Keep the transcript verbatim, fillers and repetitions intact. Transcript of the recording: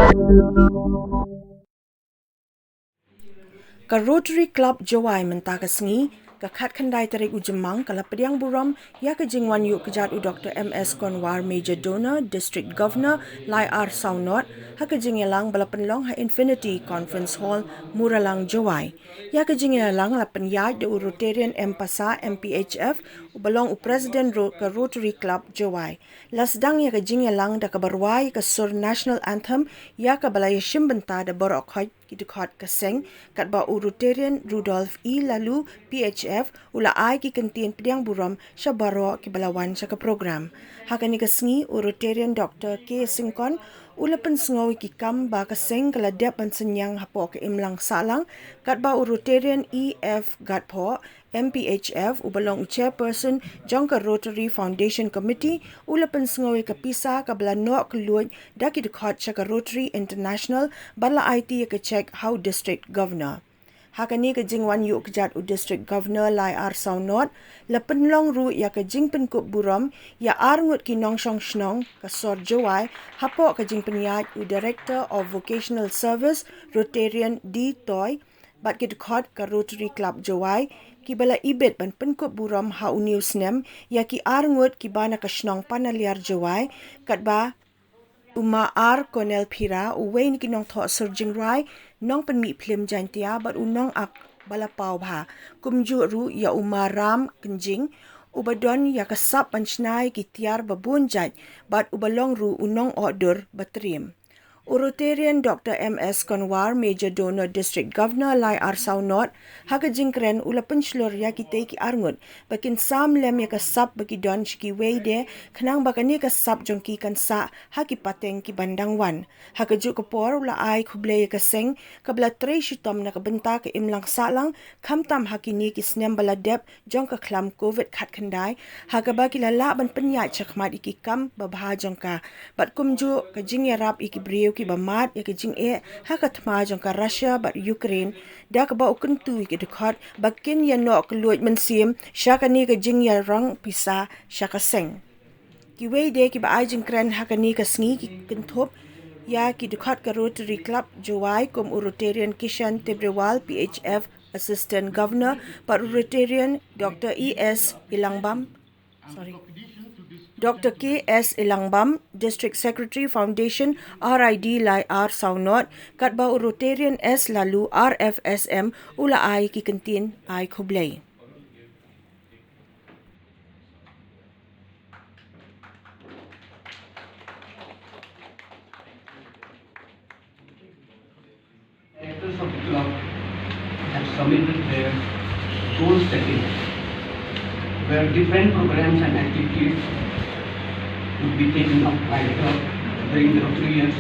Ka Rotary Club Jowai mynta ka sngi, ka khatkhyndai tarik u Jymmang, ka la pdiang burom ïa ka jingwan ïuh kjat u Doctor M S Konwar, Major Donor, District Governor, lai ar saw nod, ha ka jingïalang ba la pynlong ha Infinity Conference Hall, Muralang, Jowai. Ïa ka jingïalang la pynïaid da u Rotarian M Passah, M P H F, uba long u President ro-, ka Rotary Club Jowai. La sdang ïa ka jingïalang da kaba rwai ka sur National Anthem, ïa kaba la ïashim bynta da baroh khoit ki dkhot ka seng, katba u Rotarian Rudolph E Laloo, P H F, u la ai ki kyntien pdiang burom sha baroh kiba la wan sha ka program. Ha kane ka sngi, u Rotarian Doctor K Syngkon u la pynsngew ïa ki kam ba ka seng ka la dep ban synñiang hapoh ka imlang sahlang, katba u Rotarian E F Gatphoh, M P H F, uba long u Chairperson jong ka Rotary Foundation Committee, u la pynsngew ïa ka pisa kaba la noh kylluid da ki dkhot sha ka Rotary International, bad la aiti ïa ka cheque ha u District Governor. Ha kane ka jingwan ïuh kjat u District Governor lai ar saw nod, la pynlong ruh ïa ka jingpynkup burom ïa ar ngut ki nongshong shnong ka sor Jowai, hapoh ka jingpynïaid u Director of Vocational Service, Rotarian D Toi, bad ki dkhot ka Rotary Club Jowai, kiba la ibit ban pynkup burom ha une u snem ïa ki ar ngut kiba na ka shnong Panaliar Jowai, katba u Ma R Cornel Phira, uwei na ki nongthoh sur jingrwai, nongpynmih phlim Jaiñtia, bad u nongak ba la paw bha. Kumjuh ruh ïa u Ma Ram Kynjing, uba don ïa ka sap ban shna ïa ki tiar ba bun jait, bad uba long ruh u nongohdur ba triem. U Rotarian Doctor M S Konwar, Major Donor, District Governor, lai ar saw nod, ha ka jingkren u la pynshlur ïa kitei ki ar ngut ba kin sam lem ïa ka sap ba ki don sha kiwei de, khnang ba kane ka sap jong ki kan sah ha ki pateng kiban dang wan. Ha kajuh ka por u la ai khublei ïa ka seng kaba la trei shitom na ka bynta ka imlang sahlang, khamtam ha kine ki snem ba la dep jong ka khlam Covid khatkhyndai, ha kaba ki la lah ban pynïaid shakhmat ïa ki kam babha jong ka. Bad kumjuh ka jingïarap ïa ki briew kiba mad ïa ka jingeh ha ka thma jong ka Russia bad Ukraine, da kaba u kyntu ïa ki dkhot ba kin ïa noh kylluid mynsiem sha kane ka jingïarong pisa sha ka seng. Kiwei de kiba ai jingkren ha kane ka sngi ki kynthup ïa ki dkhot ka Rotary Club Jowai, kum u Rotarian Kishan Tibrewal, P H F, Assistant Governor, bad u Rotarian Doctor E S Ilangbam, sorry, Doctor K S Ilangbam, District Secretary, Foundation, R I D, lai ar saw nod, katba u Rotarian S Laloo, R F S M, u la ai ki kyntien ai khublei. Directors of the club have submitted their goal setting, where different programs and activities would be taken up by the club during the three years.